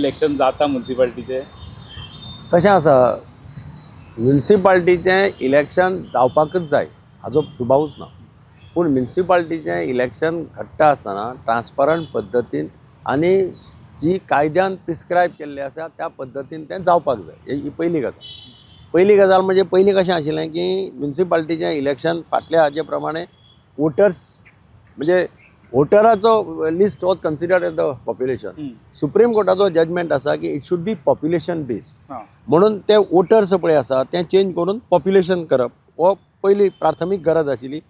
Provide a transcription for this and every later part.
Election जाता म्युन्सिपाल्टीचें? कशें आसा, म्युन्सिपाल्टीचें इलेक्शन जावपाकच जाय हाजो दुबावूच ना. पूण म्युन्सिपाल्टीचें इलेक्शन घडटा आसतना ट्रान्सपरंट पद्दतीन आनी जी कायद्यान प्रिस्क्रायब केल्लें आसा त्या पद्दतीन तें जावपाक जाय. ही पयली गजाल. पयली गजाल म्हणजे पयलीं कशें आशिल्लें की म्युन्सिपाल्टीचें इलेक्शन फाटल्या हाजे प्रमाणे वोटर्स म्हणजे वोटराचो list was considered as the population. Supreme कोर्टाचो judgement आसा की it should be population based. म्हणून ते वोटर्स पळय आसा तें चेंज करून पॉप्युलेशन करप हो पयली प्राथमीक गरज आशिल्ली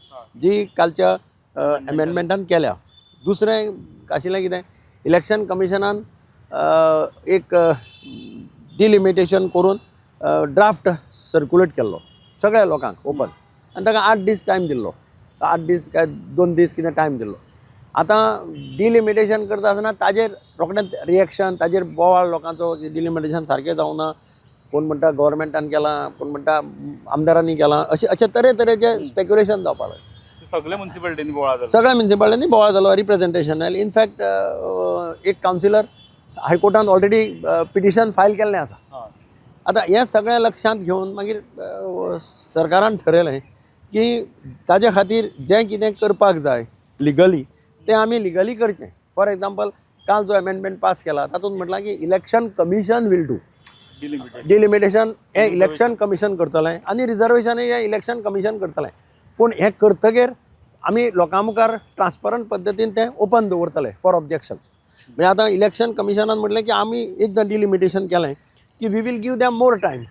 जी कालच्या एमेंडमेंटान केल्या. दुसरें आशिल्लें कितें, इलेक्शन कमिशनान एक डिलिमिटेशन करून ड्राफ्ट सर्कुलेट केल्लो सगळ्या लोकांक ओपन आनी ताका 8 दीस टायम दिल्लो, 8 दीस काय 2 दीस कितें टायम दिल्लो. आतां डिलिमिटेशन करता आसतना ताजेर रोखडेंच रिएक्शन, ताजेर बोवाळ लोकांचो की डिलिमिटेशन सारकें जावना, कोण म्हणटा गव्हर्मेंटान केलां, कोण म्हणटा आमदारांनी केलां, अशें अशे तरेतरेचे स्पेक्युलेशन जावपाक लागलें. सगळ्या म्युन्सिपाल्टींनी बोवाळ जालो. सगळ्या म्युन्सिपाल्टींनी बोवाळ जालो, रिप्रेझेंटेशन आयलें. इनफॅक्ट एक कावन्सिलर हायकोर्टान ऑलरेडी पिटिशन फायल केल्लें आसा. आतां हें सगळें लक्षांत घेवन मागीर सरकारान ठरयलें की ताजे खातीर जें कितें करपाक जाय लिगली तें आमी लिगली करचें. फॉर एग्जाम्पल, काल जो एमेंडमेंट पास केला तातूंत म्हटलां की election commission will do delimitation. Delimitation हें इलेक्शन कमिशन करतलें आनी रिजर्वेशनूय हें इलेक्शन कमिशन करतलें. पूण हें करतगीर आमी लोकां मुखार ट्रान्सपरंट पद्दतीन तें ओपन दवरतले फॉर ऑब्जेक्शन्स. म्हणजे आतां इलेक्शन कमिशनान म्हटलें की आमी एकदां डिलिमिटेशन केलें की we will give them more time.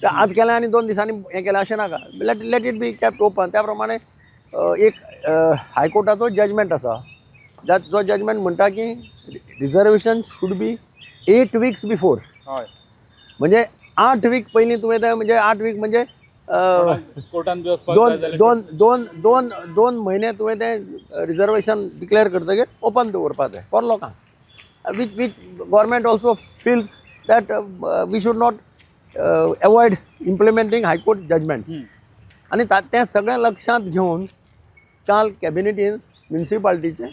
ते आज केलें आनी 2 दिसांनी हें केलें अशें नाका, let it be kept open. त्या प्रमाणे एक हायकोर्टाचो जजमेंट आसा, जो जजमेंट म्हणटा की reservation should be 8 weeks before. म्हणजे 8 वीक पयलीं तुवें तें, म्हणजे 8 वीक म्हणजे कोर्टान बी वचपाक दोन जाय जाल्यार दोन दोन दोन 2 म्हयने तुवें तें रिजर्वेशन डिक्लेअर करतकीर ओपन दवरपाक जाय फॉर लोकांक, which government also feels that we should not avoid implementing high court judgments. आनी तें सगळें लक्षांत घेवन काल कॅबिनेटीन म्युन्सिपाल्टीचें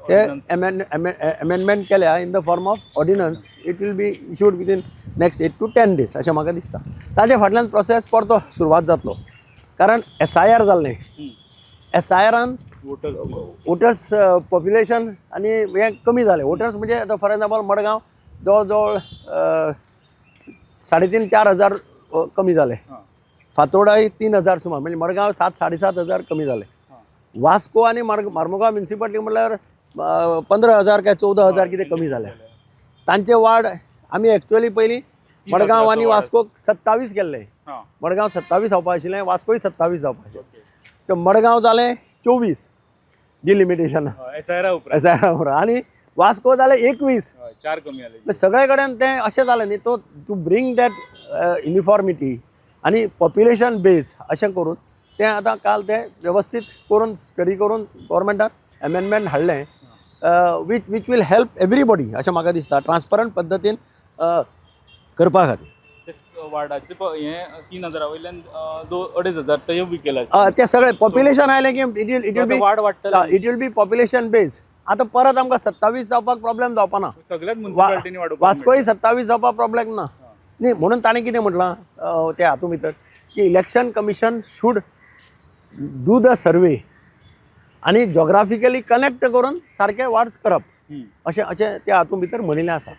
हे एमेंडमेंट केल्या in the form of ordinance. It will be issued within next 8 to 10 days अशें म्हाका दिसता. ताजे फाटल्यान प्रोसेस परतो सुरवात जातलो, कारण एसआयआर जाल्लें. एसआयआरान वोटर्स वोटर्स पॉप्युलेशन आनी हें कमी जालें. वोटर्स म्हणजे आतां फॉर एग्जाम्पल मडगांव जवळ जवळ 3,500-4 हजार कमी जाले. फातोर्डाय 3,000 सुमार, म्हणजे मडगांव 7-7.5 हजार कमी जाले. वास्को आनी मार्मुगांव म्युन्सिपालिटी म्हणल्यार 15,000 काय 14,000 कितें कमी जाले. तांचे वार्ड आमी एक्चुअली पयलीं मडगांव आनी वास्कोक 27 केल्ले. मडगांव 27 जावपा आशिल्लें, वास्कोय 27 जावपा आशिल्लें. तर मडगांव जालें 24 डिलिमिटेशन एसआयआरा उपरांत. एसआयआर, आनी वास्को जालें 21. हय, चार कमी आले. सगळे कडेन तें अशें जालें न्ही, तो टू ब्रींग that uniformity आनी पॉप्युलेशन बेज अशें करून तें आतां काल तें वेवस्थीत करून स्टडी करून गोवोरमेंटान एमेंडमेंट हाडलें, which will help everybody अशें म्हाका दिसता, ट्रान्सपरंट पद्दतीन करपा खातीर. ते वार्डाचे हें 3 हजारा वयल्यान 2-2.5 हजार ते बी केला. तें सगळें पॉप्युलेशन आयलें की it will be ward वाडटले. It will be population base. आतां परत आमकां 27 जावपाक प्रॉब्लेम जावपा ना. सगळ्याच म्युन्सिपालिटींनी वाडोवपाक. वास्कोय 27 जावपाक प्रॉब्लेम ना न्ही. म्हणून ताणें कितें म्हटलां ते हातूंत भितर की election commission should do the survey आनी जोग्राफिकली कनेक्ट करून सारके वार्ड्स करप, अशें अशें त्या हातूंत भितर म्हणिल्लें आसा.